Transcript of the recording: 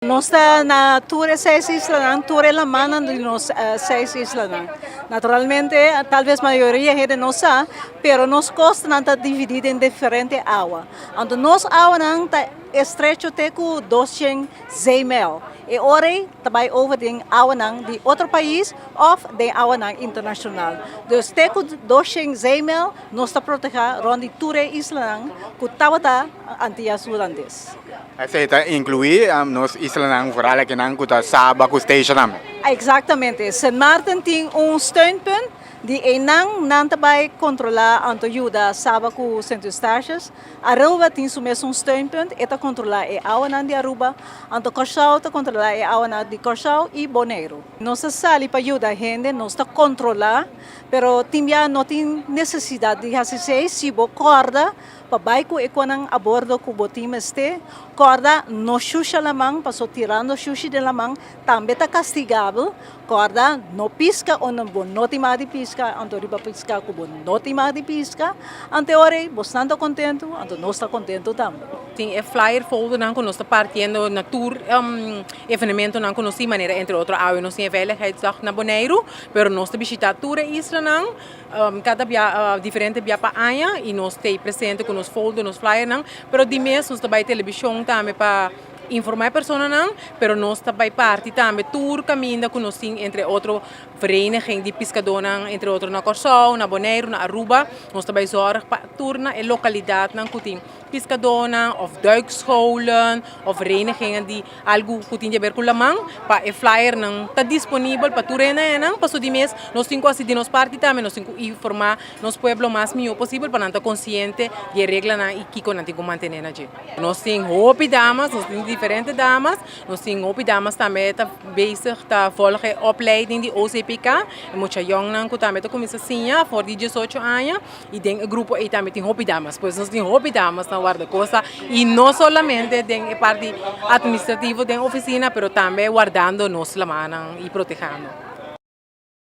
Nos ta na tur e seis islanan, tur e lamannan di nos seis islanan. Naturalmente, talves mayoria hende no sa, pero nos kostanan ta dividí den diferente awa. Anto nos awanan ta estrecho te ku 200 zeemijl. E ora ei ta bai over den awanan di otro pais òf den awanan internashonal. Dus te ku 200 zeemijl nos ta protehá rònt di tur e islanan ku tabata Antias Hulandes. Esei ta inkluí nos islanan foral akinan ku ta Saba ku Statia tambe? Eksaktamente. Sint Maarten tin un steunpunt di einan nan ta bai kontrolá anto yuda Saba ku Sint Eustatius. Aruba tin su mesun steunpunt, e ta kontrolá e awanan di Aruba, anto Kòrsou ta kontrolá e awanan di Kòrsou i Boneiru. Nos ta sali pa yuda hende, nos ta kontrolá, pero tin bia no tin nesesidat di hasi esei si bo kòrda Pa bai ku e konan a bordo ku bo tin mester, kòrda no shusha laman, paso tirando shushi den laman tambe ta kastigabel, kòrda no piska unda bo no tin mag di piska, anto riba piska ku bo no tin mag di piska, anto e ora ei bosnan ta kontentu, anto nos ta kontentu tambe. Tin e flyer foldernan ku nos ta partiendo na tur evenementonan ku nos tin, manera entre otro awe nos tin e veiligheidsdag na Boneiru, pero nos ta bishita tur e islanan. Kada bia diferente bia pa aña y nos ta presente cu nos folder, nos flyernan, pero di mes nos ta bay television tambe pa informa e personanan, pero nos ta bay parti tambe tur caminda cu nos tin entre otro vereniging di piscadornan entre otro na Corsou, na Boneiru, na Aruba, nos ta bay zorg pa tur na e localidadnan cu tin piscadornan of duikscholen of verenigingen di Algu ku tin di aber ku laman, pa e flyernan ta disponibel pa tur hendenan, paso di mes nos tin ku hasi di nos parti tambe, nos tin ku informá nos pueblo mas mihó posibel pa nan ta konsiente di e reglanan i kiko nan tin ku mantené na dje. Nos tin hopi damas, nos tin diferente damas, nos tin hopi damas tambe ta bezig ta volg e opleiding di OCPK, e mucha yòngnan ku tambe ta kuminsá siña for di diesocho aña. Y den e grupo ey tambe tin hopi damas. Pues nos tin hopi damas na Wardacosta y no solamente den e parti administrativo den oficina, pero tambe wardando nos lamanan y protehando.